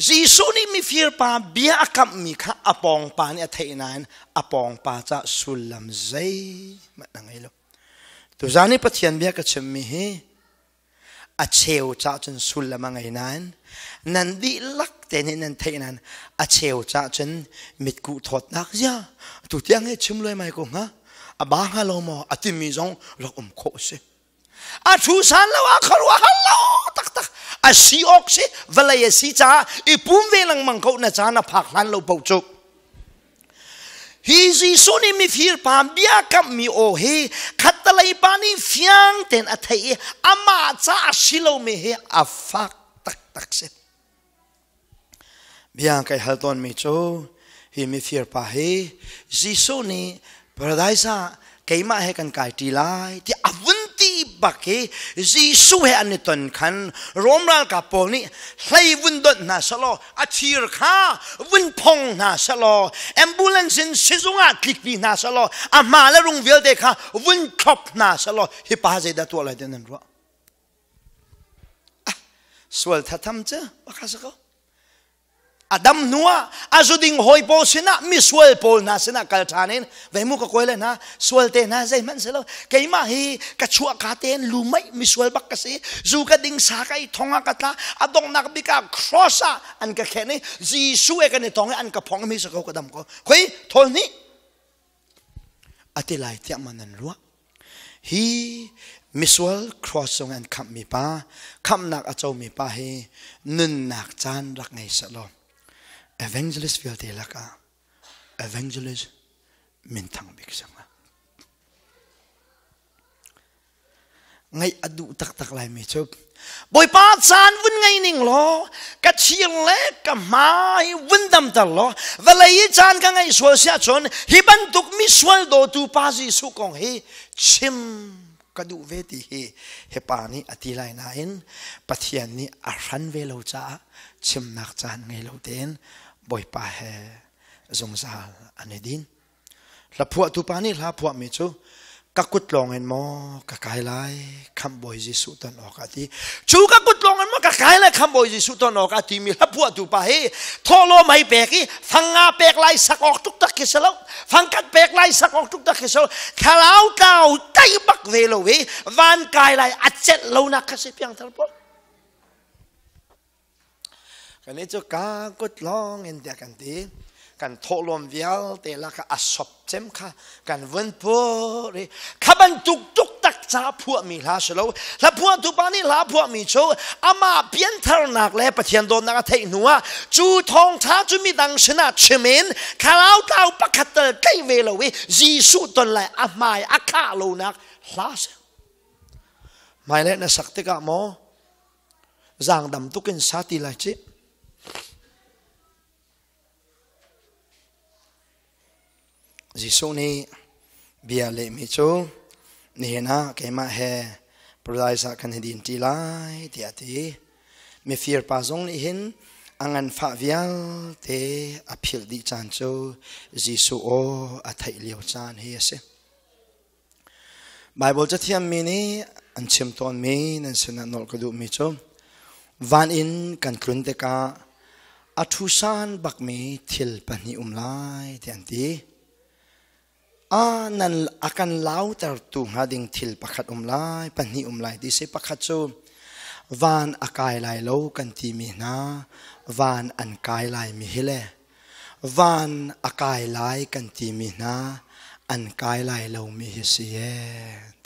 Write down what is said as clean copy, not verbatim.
Jesuh nih mifir pa bia a kamhmi kha a pawng pa nih a theih nain a pawng pa ca sullam zeihmanh a ngei lo. Tuzan i Pathian bia ka chimmi hi a cheu ca cun sullam a ngei nain nan dihlak te nih nan theih nain a cheu ca cun mitkuh thawtnak zia tu tiang he chim luaimai ko hnga a ba hnga lo maw a timi zong rak um khawh a si. A thu san lo a kharuah hal lo taktak a si awk si vawlei a si caah i pum ve lengmang ko na caan a phak hlan lo paoh cu. Hi Jesuh nih mifir pa bia kamhmi aw hi khattalei pa nih fiang tein a theih i amah ca a si lomi hi a fak taktak si. Bia kai hal tawnmi cu hi mifir pa hi Jesuh nih paradise ah keimah he kan kai ṭi lai ti a vun ti bak hi Jesuh he an i ton khan Rom ralkap pawl nih hlei vun donh hna selaw a thir kha vun phong hna selaw ambulance in sizung ah tlikpi hna selaw a hma le rung vialte kha vun thlop hna selaw hi pa zeidah tuah lai ti nan ruah ah sual thatham cu pakha sa ko A dam hnuah a zuding hawi pawl sinah misual pawl hna sinah kal ṭhan in vei mu ka kawi le hna sual te hna zeihmanh si lo keimah hi ka chuah ka tein lu meih misual bak ka si zu ka ding sa ka i thong ah ka tla a donghnak bik ah cross ah an ka khen i Jesuh he kan i tong i an ka phong mi sa ko ka dam ko khoi thawl nih a ti lai tiah man an ruah Hi misual cross cung an khamhmi pa, khamhnak a comi pa hi nunnak caan rak ngei sehlaw evangelist vialte lakah evangelist minthang bik si hnga. Ngaih a duh taktak laimi cu Bawipa caan vun ngei ning law ka thir le ka hmai vun damter law vawlei i caan ka ngeih sual si ahcun hi bantuk misual dawtu pa Jesuh kong hi chim ka duh ve ti hi hi pa nih a ti lai nain Pathian nih a hran ve lo caah chimnak caan ngei lo tein Bawipa he zungzal an i din. Hlaphuahtu pa nih hla phuahmi cu ka kut lawng in maw ka kai lai khamhbawi Jesuh ton awk a ti. Cu ka kut lawng in maw ka kai lai khamhbawi Jesuh ton awk a timi hlaphuahtu pa hi thawhlawm hei pek i fangnga pek lai sak awk tuk tak khi si lo. Fangkhat pek lai sak awk tuk tak khi si lo. Thlarau tlau tai bak ve lo i van kai lai a celh lo nak kha si piangthar pawl. Kan nih cu ka kut lawng in tiah kan ti. Kan thawhlawm vialte lakah a sop cem kha kan vun pur i kha bantuk tuktak ca phuahmi hla si lo. Hla phuahtu pa nih hla phuahmi cu amah piantharnak le Pathian dawtnak a theih hnu ah cu thawngṭha cu midang sinah chim in thlarau tlau pakhat tal tlaih ve lo i Jesuh ton lai a hmai a khah lonak hla si. Hmailei na sak tikah maw Zaangdam tuk in sa ti lai cih. Jesuh nih bia lehmi cu nihin ah keimah he paradise ah kan i din ṭi lai tiah a ti. Mifir pa zong nih hin a nganfah vialte a philh dih caan cu Jesuh aw a theih lio caan hi a si. Baibal cathiammi nih an chim tawnmi nan sinah nolh ka duhmi cu van in kan tlun tikah a ṭhusan bakmi thil pahnih um lai tiah an ti. A nan a kan lautertu hnga ding thil pakhat um lai, pahnih um lai ti si. Pakhat cu van a kai lai lo kan timi hna van an kai laimi hi le Van a kai lai kan timi hna an kai lai lomi hi si ee.